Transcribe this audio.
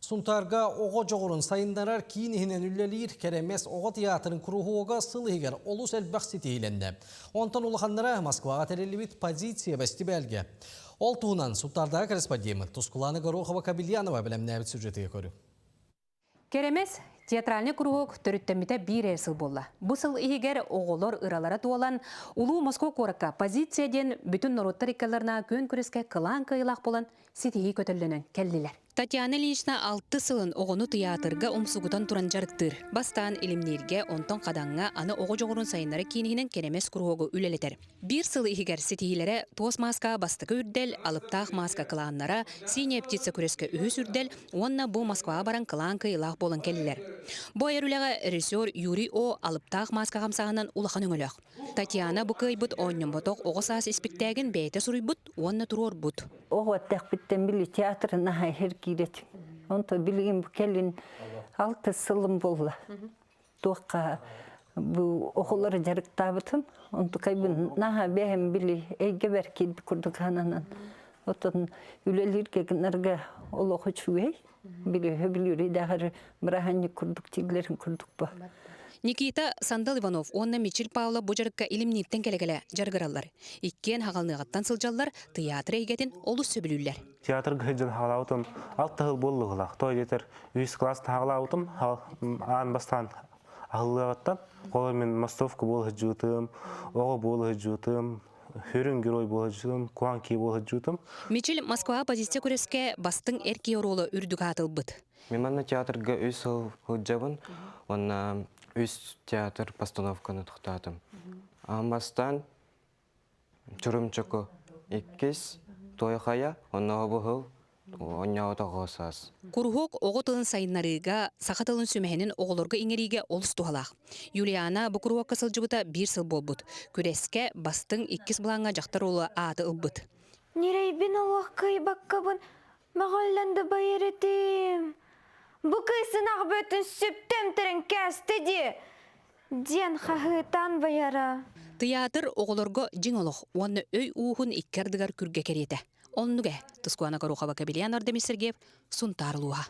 Сунтаарга оҕо дьоҕурун сайыннарар киин иһинэн үлэлиир Кэрэмэс оҕо театрын куруһуога сыл иһигэр олус элбэх ситиһиилэннэ. Онтон улаханнара Москваҕа тэриллибит «Позиция» бэстибээлгэ. Ол туһунан Сунтаардааҕы корреспондеммыт Тускулаана Горохова-Кабельянова бэлэмнээбит сюжетыгар көрүҥ. Кэрэмэс театральный куруһуок төрүттэммитэ биир эрэ сыл буолла. Бу сыл иһигэр оҕолор ыралара туолан, Улуу Москва куоракка «Позиция» диэн бүтүн норуоттар иккаларына күөн күрэскэ кылаан кыайыылаах буолан ситиһии көтөллөнөн кэллилэр. Татьяна Ильинична алтыс сылын оҕону тыйаатырга умсугутан туран дьарыктыыр. Бастаан Илимнииргэ, онтон Хадаҥҥа, аны оҕо дьоҕурун сайыннара киин иһинэн Кэрэмэс куруһуогу үлэлэтэр. Биир сыл иһигэр ситиһиилэрэ туос мааскаҕа бастакы үрдэл, алыптаах мааска кылааннара, Синяя птица күрэскэ үһүс үрдэл уонна бу Москваҕа баран кылаан кыайыылаах буолан кэллилэр. Бу айар үлэҕэ режиссер Юрий О алыптаах мааска хамсааһынан улахан өҥөлөөх. Татьяна бу кыайбыт оонньоммотох оҕо саас испиктээгин бэйэтэ суруйбут уонна туруорбут. Оҕо эттэхпиттэн били театр наһаа иһиргиир этим. Онто билигин бу кэлин алтыс сылым буолла. Туохха бу оҕолору дьарыктаабытым. Онтукайбын наһаа бэйэм били эйгэбэр киирбит курдук сананан. Оттон үлэлииргэ гынарга олох үчүгэй. Били өбүлүүрүй даҕары бырааһынньык курдук тиглэрин курдук бу. Никита Сандал Иванов уонна Мичил Павлов бу дьарыкка илимнииртэн кэлэ-кэлэ дьарыгыраллар. Иккиэн хаҕалныаҕыттан сылдьаллар, тыйаатыр эйгэтин олус сөбүлүүллэр. Театрга сылдьан хаҕалаабытым алта сыл буоллугулаах. Той диэтэр үһүс класс хаҕалаабытым аан бастаан аһыллыаҕыттан. Ол мин мостовка буола сылдьыбытым, оҕо буола сылдьыбытым, Хүрүн герой буолажытым, куан кии буолажытым. Мичил Москва позиция күрэскэ бастыҥ эр киһи оруола үрдүк аатылбыт. Мен манна театрга үс сыл сылдьабын уонна үс театр постановканы тохтоотум. Аан бастаан Чурумчуку, иккис Туойхайа, онно бу сыл Оонньоотоҕо саас. Куруһуок оҕо тылын сайыннарыыга, саха тылын сүмэһинин оҕолорго иҥэриигэ олус туһалаах. Юлиана бу куруһуокка сылдьыбыта биир сыл буолбут. Күрэскэ бастыҥ иккис былааҥҥа дьахтар уола ааты ылбыт. Ньирэйбин олох кыайбаккабын мөҕүллэн да байар этим. Бу кыысынах бөтүн сүптөм тэрин кээстэ дии. Диэн хаһыытаан байара. Тыйаатыр оҕолорго дьиҥ олох уонна өй ууһун икки ардыгар күргэ кэриэтэ. Оннук ээ, Тускуана Горохова, Кабельян Ардемис Сергеев, Сунтаар улууһа.